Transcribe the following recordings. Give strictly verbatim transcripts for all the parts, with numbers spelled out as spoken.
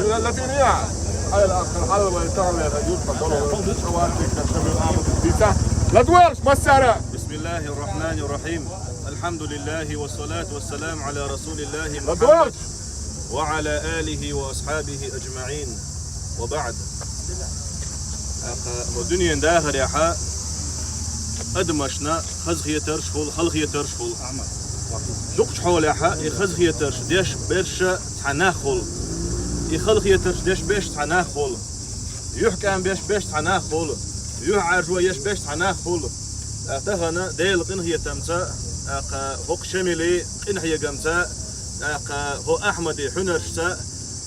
Латиния, ай, ахтар хьалвай тахлера юрта болу шавартик шамил аму дица. Ладварш массара. بسم الله الرحمن الرحيم. الحمد لله والصلاة والسلام على رسول الله محمد وعلى آله وأصحابه أجمعين. وبعد. Аха, хӀу дуьнен дахарехьа адамашна хазахетарш хула, халахетарш хула. Дукхачу хьолехьа и хазахетарш деш берш цхьа нах хула. И халахетарш деш берш цхьа нах хула. Юьхькам беш берш цхьа нах хула. ЮьхьӀаьржо еш берш цхьа нах хула. ТӀаккха тахана Делан къинхетамца, тӀаккха хӀокху Шамилан къинхьегамца, тӀаккха хӀо Ахьмадан хьуьнаршца,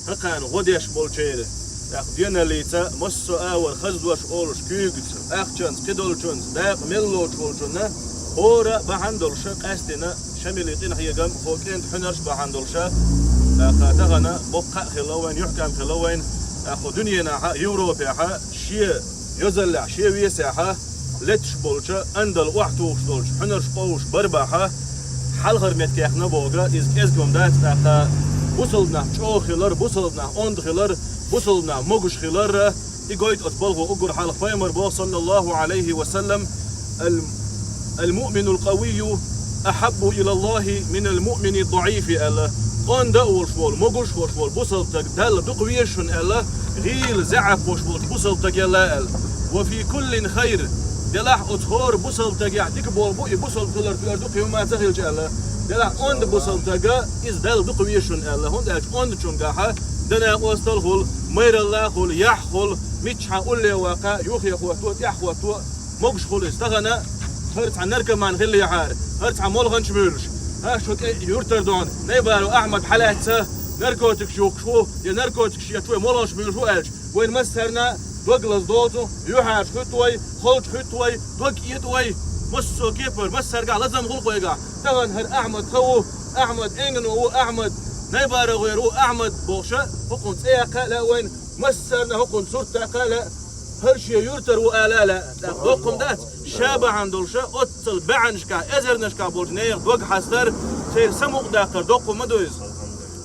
хӀокхарна гӀо деш болчеран, тӀаккха денналлица массо а агӀор хаза дош олуш куьйгаца, ахчанца, кхидолчунца, дакъа мел лоцуш волчунна, хӀора бахьана долуша къаьстина Шамилан къинхьегам, хӀо кӀентан хьуьнарш бахьана долуша, тӀаккха тахана боккха а хилла вайн, юьхькам хилла вайн, тӀаккха хӀо дуьненахьа, Европехьа, шен йозаллехь, шен весехьа, леташ болча, андал охьатухуш долчу хьуьнарш къовсуш бар бахьа, хьалхара меттехна боху, иза кӀезиг хӀума дац тӀаккха, бусалба нах чӀогӀа хилар, бусалба нах онда хилар, бусалба нах могуш хилар, и гойту оцу балхо уггар хьалха пайхамар боху, саллаллаху Ӏалайхи ва саллам, «Ал-, المؤمن القوي أحب إلى الله من المؤمن الضعيف», аьлла. Онда а волуш волу, могуш а волуш волу бусалба стаг Далла дукха веза шуна аьлла, гӀийла заьӀап волуш волчу бусалба стагел а аьлла. «وفي كل خير», делахь оцу хӀора бусалба стагехь дика болу бу и бусалба хилар, кхоьру дукха хӀума ца хилча аьлла. Делахь онда бусалба стага иза Далла дукха веза шуна аьлла, хӀунда аьлча ондачунгахьа дана къостал хула, майралла хула, яхь хула, миччахьа улле ваккха, юххе хӀотто, тӀехь хӀотто, могуш хула иза. Тахана хӀара цхьа наркоман хиллехьара, хӀара цхьа молханча муьйлуш, хӀара шо кӀе юьртара дона, Найбаров Ахьмад хьалаьцна, наркотикаш юхкуш ву, я наркотикаш етташ вай молханча муьйлуш ву аьлча, вайн массарна дог лаза доцу, юьхьӀаьржа хуьтту вай, холчу хуьтту вай, дог кӀета вай, массо а кепара, массаргахь лазам гӀуллакх вайгахь. Тахана хӀара Ахьмад хан ву, Ахьмад Энгано ву, Ахьмад Найбаровгер ву, Ахьмад бохуша, хӀокхунна цӀе яккха а лаьа вайна, массарна хӀокхунна сурт таккха а лаьа, хӀара шен юьртара ву ала а лаьа. ТӀаккха доккха хӀума дац, ша бахьана долуша, оццал баьӀанашкахь, эзарнашкахь болчу нехан дог хьастар, церан самукъадаккхар доккха хӀума ма ду иза.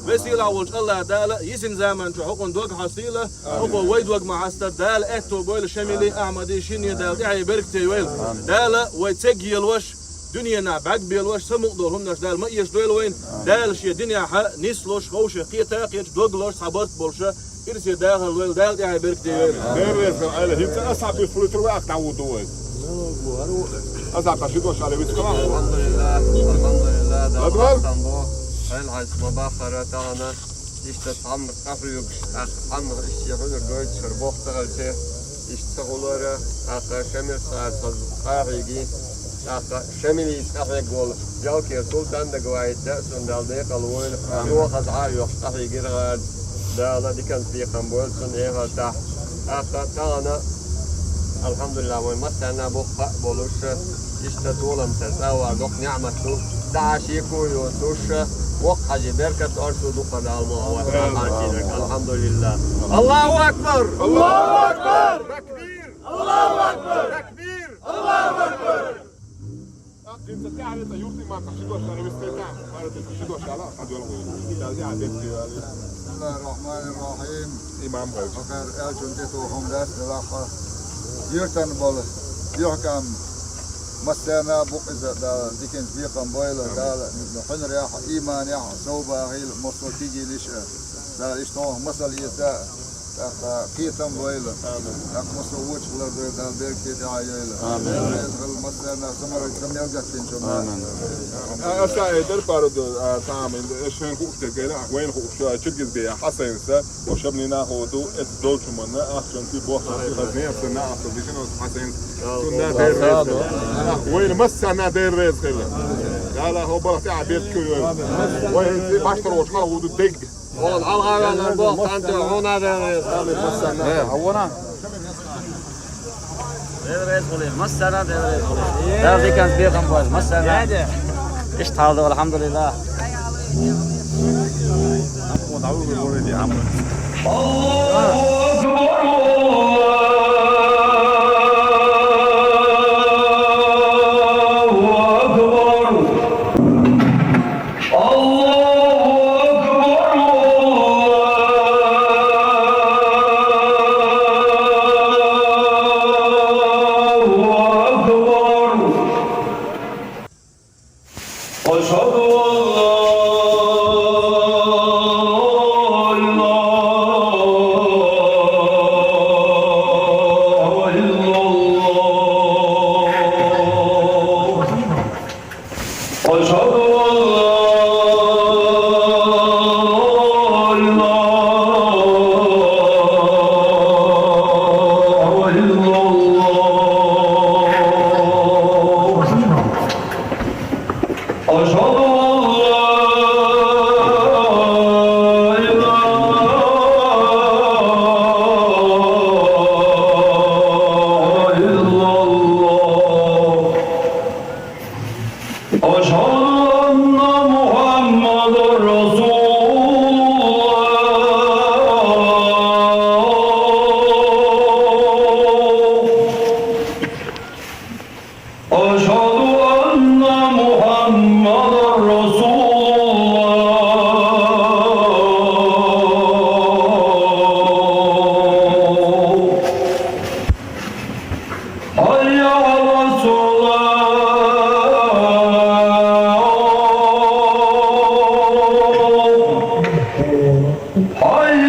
Веза-сийлахь волчу АллахӀ Дала йисина заманчохь хӀокхунна дог хьастийла, хӀокхо вай дог ма хьаста, Дала аьтто бойла Шамилан, Ахьмадан, шинне Дала тӀаьхье беркате йойла. Дала вай цегъелош, дуьненахь бӀаьрг белош, самукъадолу хӀуманаш Дала ма эшадойла вайна. Дала шен динехьа нислуш, ховшех кхета а кхеташ, дог лозуш цхьа барт болуша, ирсе дахар лойла, Дала тӀаьхье беркате йойла. Дера реза, Ӏела, хӀинца асхьаб бисфули труба ахта ву ду вай. Асхьаб ши дош ала вицкала. Алхьамдулиллах, алхьамдулиллах, Дала Ладвар? Хьастам бу. Хьел хьайс ма бахара тахана. Иштта цхьамма къахьоьгуш, тӀаккха цхьамма иштта хьуьнар гойтуш хӀара боху тахалче, иштта ца хулара, тӀаккха Шамил схьа ца къахьийги, тӀаккха Шамилица къахьег волу Ялкер Султан дага ваийта, цунна Дала декъал войла, чӀогӀа хаза Ӏа а йохуш къахьийгира гӀада, Дала диканца бекхам бойла цунна эхартахь. ТӀаккха тахана, алхьамдулиллах, вайн массарна а боккха а болуш, иштта толамца цӀа а вар доккха неӀмат ду. ДӀа шеко а йоцуш, воккха хьажи беркат орцу дукха Дала муха вац. Алхьамдулиллах. Аллаху акбар! Аллаху акбар! Такбир! Аллаху акбар! Такбир! Аллаху акбар! ХӀинца тӀаьхьа вита юртиман тӀа ши дош ара вистайтан. Ара тӀе ши дош ала, хьан доьлгӀу. Далди а бетти вали. Бисмиллахир-рахманир-рахим. Имам гӀайча. Хакар элчун тӀе тухум дас делахха. Юртан бола. Юхкам. Массарна а букъ иза Дала диканца бекхам бойла, Дала хьуьнарехь, иманехь, совбахийла, массо а кигийниш а. Дала иштта хьуна масал эца, тӀаккха кхетам бойла. ТӀаккха массо а вочух лардойла, Дала беркате тӀаьхьа йойла. Амин. Дела реза хила массарна а, самарайта мел гаттинчунна. Амин. А, аса э, дар пару ду, а, тамам, э, шен хууш дерг гайна, а, вайн хууш, а, чиргиз бе, а, Хьасайнса, о, шабни нахо ду, эц долчу манна, ахчанти, бохчанти, хазнеца, на ахчанти, шен ос Хьасайнс. Цунна дер реза хила. Вайна массарна дер реза хила. Дала хӀо балхта а бет куьйла. Вай хӀинца баштар волчу хьалха ву ду дег. Вон хьалхаваьллар боху хьанчо хьуна дер реза. Э, хьавона. Дер реза хила. Массарна дер реза хила. Дала диканца бекхам бойла. Массарна. Иштта хьал ду, алхьамдулиллах.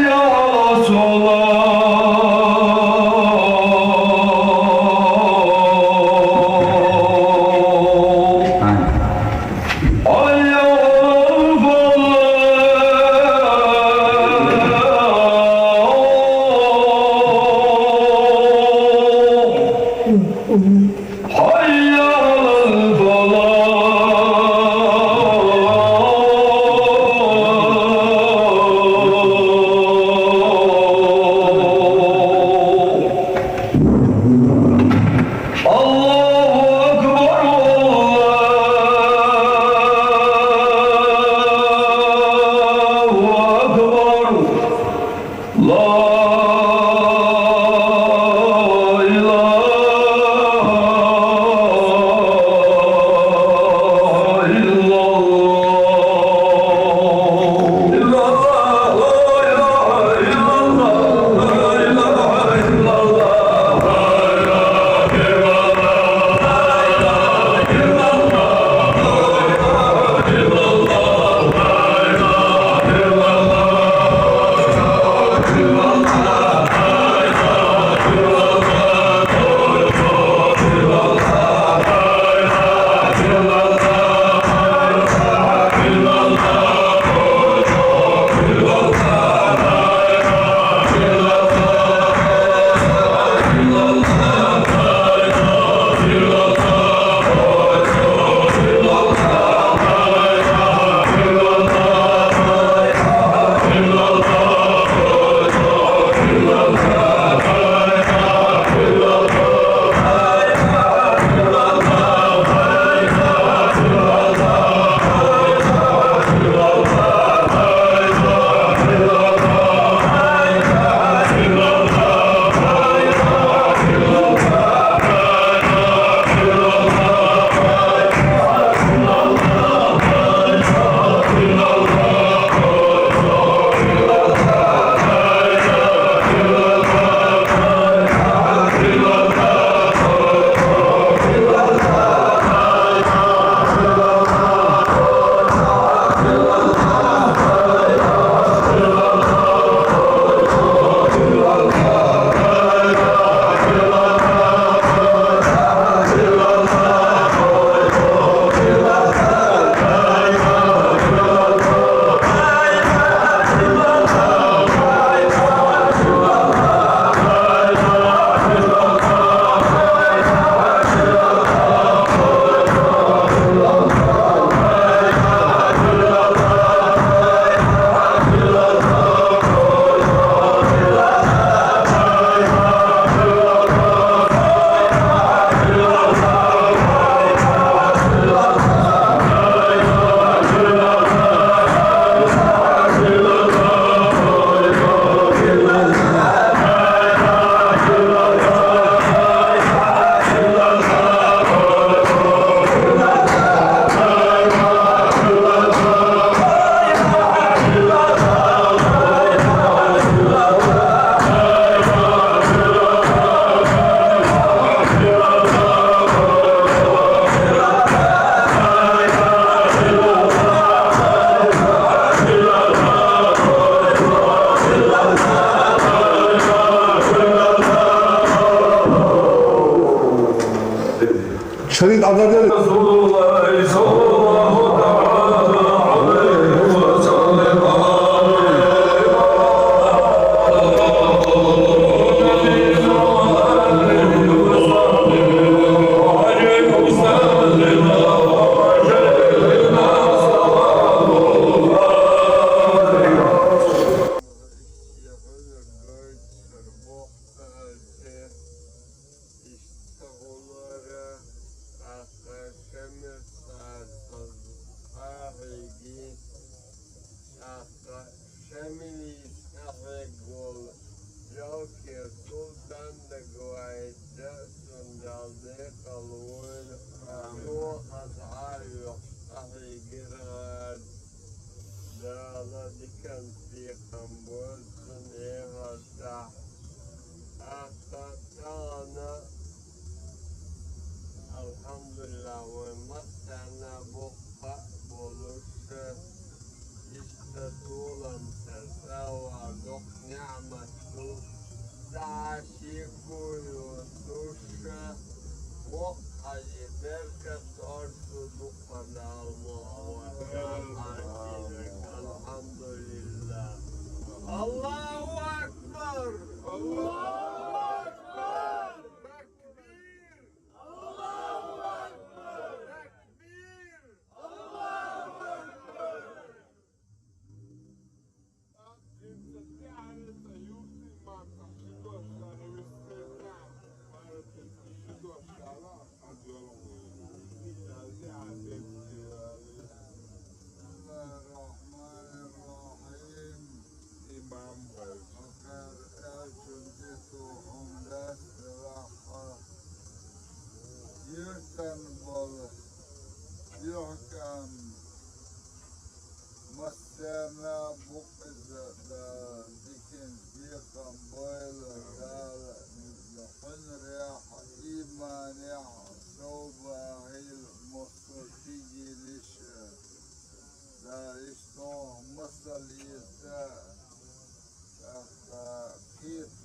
على الصلاة. حي على الفلاح. حي على الفلاح. الله أكبر، الله أكبر. لا إله إلا الله. إلا الله، لا إله إلا الله، لا إله إلا الله. شريط عبد الجليل. رسول الله صلى الله تعالى عليه وسلم.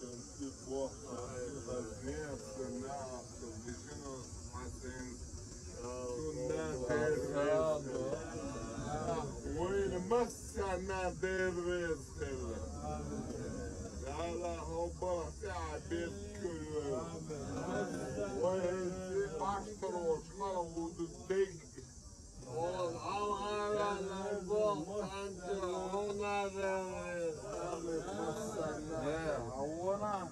Şöyle bir bu hafta hazine yapsın, ne yapsın? Bütün o hasen. Şundan derviz. Oy, masa na derviz. Yala hoba sabit kulu. Oy, baştır o çala vudu deg. Ol Allah'ın boktancı ona derviz. Ona.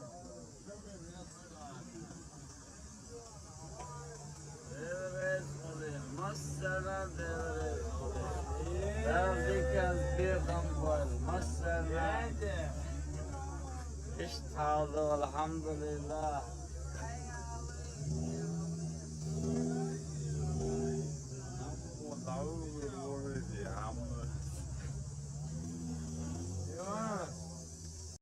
Derviz olayım, masana derviz olayım. Razı kez bir kampal, masana. İşte aldı, elhamdülillah.